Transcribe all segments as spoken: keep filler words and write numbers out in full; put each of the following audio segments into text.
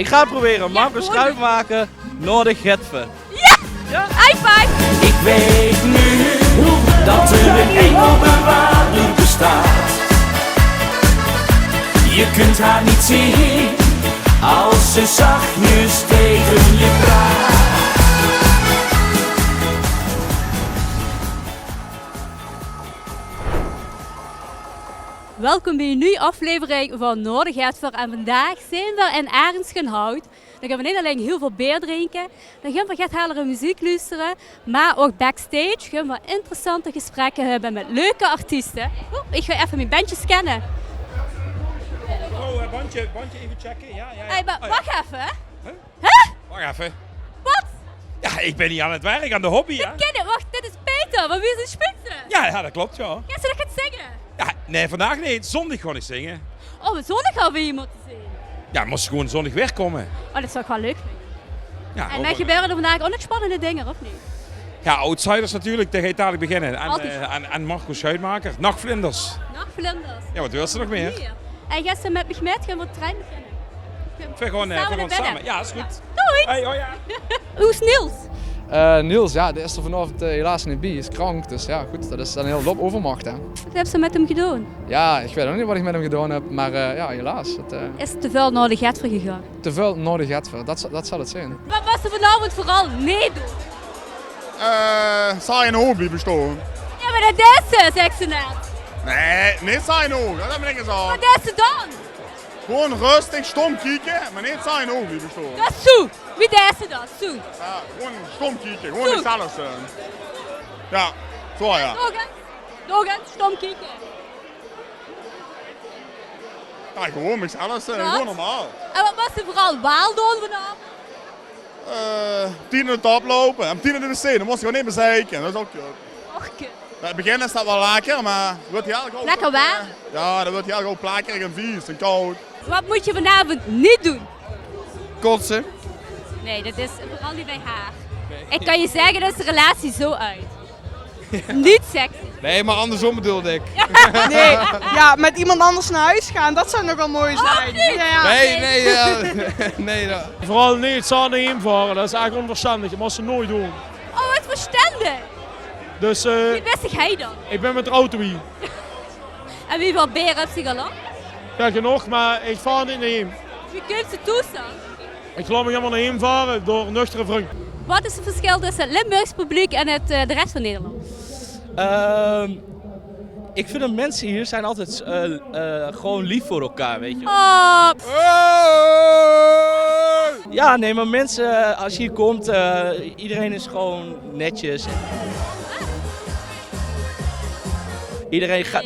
Ich gaon 't probere. Marco Schuitmaker, Nao de Getver. Yes! High five! Ik weet nu dat er een engelbewaarder bestaat. Je kunt haar niet zien als ze zachtjes tegen je praat. Welkom bie 'n nuuj aflevering van Nao de Getver. En vandaag zeen v'r in Arendsgenhout. Dan gaon v'r neet allein hiel väöl beer drinke, dan gaon v'r get heller muziek loestere, mer ouch backstage gaon v'r interessante gesprekke höbbe mit leuke artieste. Oeh, ich gaon effe mien bendje scanne. Oh, eh, bandje, bandje even checken. Ja, ja, ja. Hey, mer wach effe. Hè? Wach effe. Wat? Ja, ik ben hier aan het werk, aan de hobby, hè? Dit kin ich, wach, dit is Peter van Wie is de Spitze? Ja, ja, dat klopt, ja. Kins se nog get zinge? Ja, nee, vandaag niet. Zondag gaon ik zingen. Oh, zondag gaon v'r hie mótte zeen. Ja, mós gewoon zondag weer komen. Oh, dat zou ich waal leuk vinje. Ja, en hopelijk. Mer gebeure d'r vandaag ouch nog spannende dinger, of neet? Ja, Outsiders natuurlijk, die geit dadelijk beginnen. En, eh, en, en Marco Schuitmaker, Nachtvlinders. Nachtvlinders. Ja, wat wils se nog meer? Hier. En geis se mit mich mit, gaon v'r de trein beginne? V'r gaon, eh, v'r gaon same. Ja, is goed. Doei! Hey, hoi, ja. Hoe is Niels? Eh, Niels, ja, dae is d'r vanaovend, eh, helaas neet bie. Is krank, dus ja, good. Dat is dan hiel väöl overmacht, hè. Wat höbs se mit häöm gedaon? Ja, ich weit ouch neet wat ich mit häöm gedaon höb, mer, eh, ja, helaas. Het, eh, is te väöl nao de Getver gegange. Te väöl nao de Getver, dat, dat zal het zeen. Wat mós se vanaovend veural neet doon? Eh, saai in de hook blieve staon. Ja, mer dat deis se, zags se net. Nee, neet saai in de hook, dat höb ich neet gezag. Wat deis se dan? Gewoon rustig, stom kieke, mer neet saai in de hook blieve staon. Dat is zoe. Wie deis se dat? Zoe. Ja, gewoon stom kieke, gewoon zichzelf zeen. Ja, zoe ja. Nog ins. Nog ins, stom kieke. Ja, gewoon zichzelf zeen, gewoon normaal. En wat mós se veural waal doon vanaovend? Eh, tien in de tap loupe. En tien in de wc, dan mós se gewoon neet mier zeike. Dat is ouch kut. Och, kut. Bie 't begin is dat waal lekker, mer 't weurt hiel gauw... Lekker waal? Ja, dat weurt hiel gauw plekkerig en vies en koud. Wat mós se vanaovend neet doon? Kotse. Nee, dat is veural neet bie häör. Nee. Ich kan dich zègke, dat is de relatie zoe oet. Neet sexy. Nee, mer andersom bedoelde ich. Nee, ja, mit iemes anders nao hoes gaon, dat zou nog waal mooi zeen. Och, neet? Ja, ja. Nee, nee, ja. Nee, ja. Veural neet same haer vare, dat is ech ónverstendig. Dat mós se noeats doon. Oh, wat verstendig. Dus, eh, wie bis se hie dan? Ich bin mit de auto hie. En wieväöl beer höbs se al op? Ja, genóg, mer ich vaar neet nao haer. Wie kums se thoes dan? Ich laot mich hielemaol nao haer vare door nuchtere vrunj. Wat is 't versjil tösse 't Limburgs publiek en 't, eh, de res van Nederland? Ehm, ik vind dat mensen hier zijn altijd, eh, eh, gewoon lief voor elkaar, weet je. Oh. Ja, nee, maar mensen, als je hier komt, eh, iedereen is gewoon netjes. Iedereen gaat,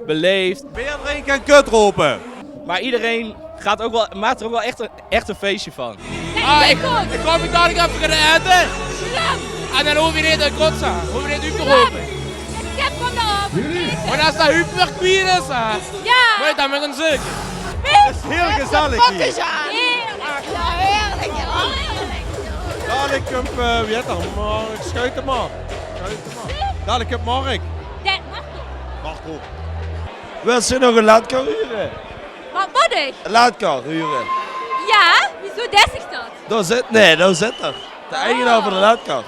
beleefd. Beer drinke en kut rope. Maar iedereen gaat ook wel, maakt er ook wel echt een, echt een feestje van. Ah, ich, ich gaon mich dalik effe gaon aete. En dan hoof ich neet te kotse. Hoof ich neet op te rope. Want es de Huub weer kwiet is, hè. Ja. Mót ich dan mit häöm zeuke. Het is heel gezellig hier. Heerlijk. Ja, heerlijk. Dalik kump, eh, wie heit 'r? Mark Schuitema. Schuitema. Dalik kump Mark. Ja, Marco. Marco. Wils se nog ein laadkar hure? Wat mót ich? Ein laadkar hure. Ja, wieso deis ich dat? Dao zit, nee, dao zit 'r. De eigenaar van de laadkar.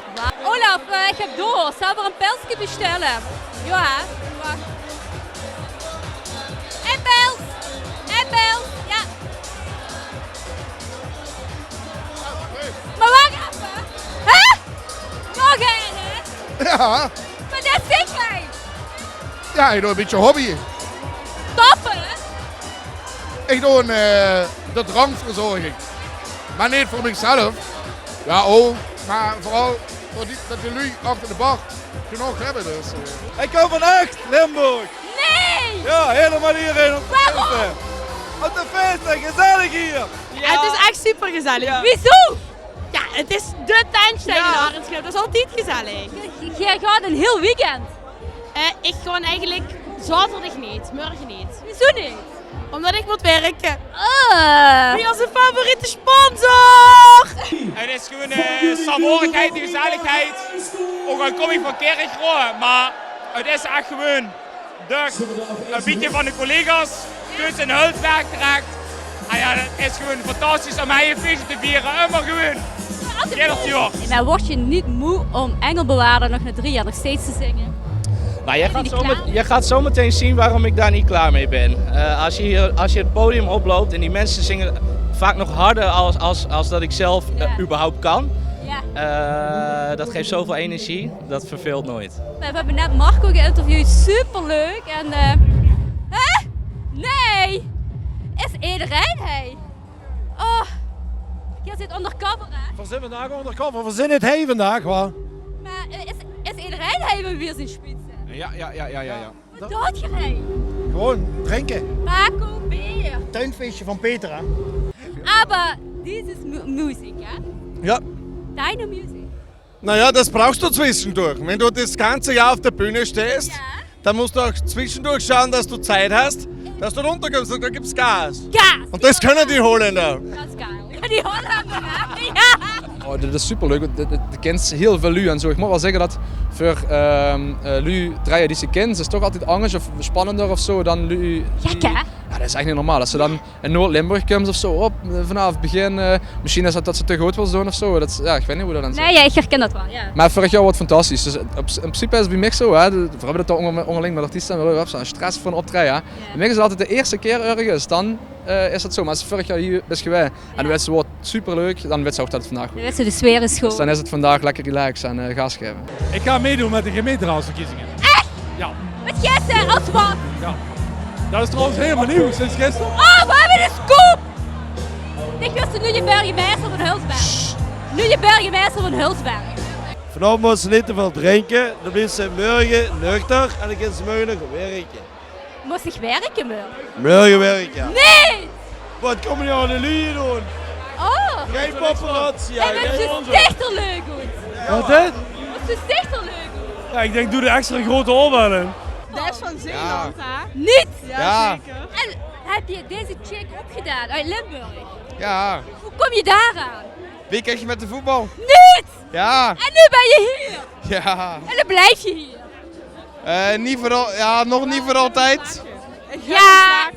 Olaf, eh, ich höb dors. Zal ich ein pilske bestelle? Ja, wach. Ein pils. Ein pils. Ja. Mer wach effe. Hè? Nog ein, hè? Ja. Mer dat zit gein. Ja, ich doon ein bietje hobby. Tappe? Ich doon, eh, de drankverzorging. Mer neet veur michzelf. Ja, ouch. Mer veural veur die, dat die luuj achter de bar genóg höbbe, dus, eh. Ich kóm van Echt, Limburg. Nee! Ja, hielemaol hierheen óm te feeste. Waorom? Óm te feeste, gezellig hier. Ja. Het is echt supergezellig. Ja. Wieso? Ja, het is de tentstein in Arendsgenhout. Dat is altied gezellig. Geer gaot ein hiel weekend. Eh, ich gaon eigelik zaoterdig neet, morge neet. Wieso neet? Omdat ich mót wirke. Ah. Wie ózze favoriete sponsor! Het is gewoon, eh, saamhorigheid, gezelligheid. Ouch al kóm ich van Kirchroa, mer het is ech gewoon de, ein bietje van de collega's. Kums in Hulsberg terech. Ah ja, dat is gewoon fantastisch om hie ein fieësje te viere. Ummer gewoon. Jeder jaor. Mer weurs se neet moe om Engelbewaarder nog nao drie jaor nog steeds te zinge? Nou, je gaat, zo met- je gaat zo meteen zien waarom ik daar niet klaar mee ben. Eh, als, je hier, als je het podium oploopt en die mensen zingen vaak nog harder als, als, als dat ik zelf eh, überhaupt kan. Ja. Eh, dat geeft zoveel energie, dat verveelt nooit. Mer veer höbbe net Marco geïnterviewd, superleuk. En, eh, hè? Nee! Is ederein hie? Oh, hie zit undercover, hè? Veer zeen vandaag undercover, veer zeen neet hie vandaag, wa? Mer, eh, is, is ederein hie wie veer zien spitse? Ja, ja, ja, ja, ja. Wat doot geer hie? Gewoon drinke. Marco, beer. Tuinfeestje van Peter, hè? Aber dit is mu- muziek, hè? Ja. Deine Musik. Naja, das brauchst du zwischendurch. Wenn du das ganze Jahr auf der Bühne stehst, dann musst du auch zwischendurch schauen, dass du Zeit hast, dass du runterkommst und dann gibt's Gas. Gas! Und das können die Holländer. Dat is geil. Ja, die Holländer, hè? Ja. Oh, dit is superleuk. De, de, de kins hiel väöl luuj en zo. Ich mót waal zègke dat veur ehm, eh, luuj drieje die se kins, is 't toch altied angers of spannender of zo dan luuj die... Gek, hè? Ja, dat is ech neet normaal. As se dan in Noord-Limburg kums of zo, op, eh, vanaaf 't begin, eh, mesjien is dat dat se te good wils doon of zo. Dat, ja, ich weit neet wie dat dan zit. Nee, ja, ich herken dat waal, ja. Mer vörig jaor waor 't fantastisch. Dus op, in principe is 't bie mich zo, hè. De, veer höbbe dat dao ónger- óngerling mit artieste en veer höbbe zo'n stress veur 'n optraeje, hè. Bie mich is 't altied de ierste kier örges, dan eh, is dat zo. Mer as se vörig jaor hie bis gewaes en de wits 't waor superleuk, dan wits se ouch dat 't vandaag good is. Dan wits se, de sfeer is good. Dus dan is 't vandaag lekker relaxed en eh, gas gaeve. Ik ga meedoen met de gemeenteraadsverkiezingen. Echt? Ja. Mit gisteren als wat? Ja. Dat is trouwens helemaal nieuw sinds gisteren. Oh, veer höbbe de scoop! Ich weurs de nuuje burgemeister van Hulsberg. Nuuje burgemeister van Hulsberg. Vanavond mós se neet te väöl drinke, dan bliefs se mörge nuchter en dan kins se mörge nog wirke. Mós ich wirke, mörge? Mörge wirke, ja. Nee! Wat kómme die aw luuj doon? Oh! Gein paparazzi, hè? Hey, wat zuus dich d'r leuk oet? Wat, hè? Wat zuus dich d'r leuk oet? Ja, ik denk, doe de extra grote oorbellen. Dat is van Zeeland, hè? Neet! Ja, zeker. En höbs se deze chick opgedaon oet Limburg? Ja. Wie kums se dao aan? Weekendje met de voetbal. Neet! Ja. En noe bis se hie? Ja. En dan bliefs se hie? Eh, niet voor al, ja, nog niet voor altijd. Ja,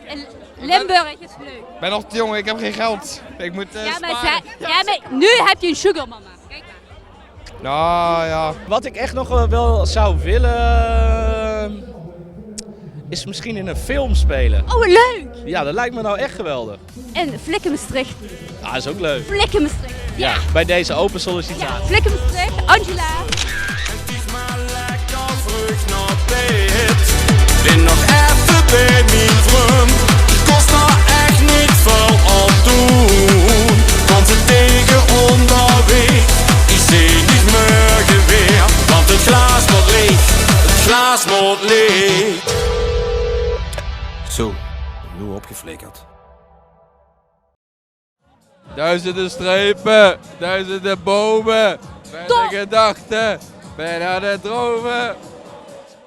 Limburg is leuk. Ik ben nog te jong, ik heb geen geld. Ik moet eh, ja, maar sparen. Zij, ja, maar nu heb je een sugarmama. Kijk aan. Nou ja. Wat ik echt nog wel- wel zou willen, is misschien in een film spelen. Oh, wat leuk! Ja, dat lijkt me nou echt geweldig. En Flikken Maastricht. Ah, is ook leuk. Flikken Maastricht. Ja, bij deze open sollicitatie. Flikken Maastricht, Angela. Het is maar lekker vlug naar bed. Ben nog effe bij mien vrum. Kost d'r echt niet veel aan doen. Kom ze tegen onderweg. Ik zie dich morgen weer. Want het glaas wordt leeg. Het glaas wordt leeg. Zo, noe opgeflikkerd. Duizenden strepen, duizenden bomen, bij de gedachte, ben aan het dromen.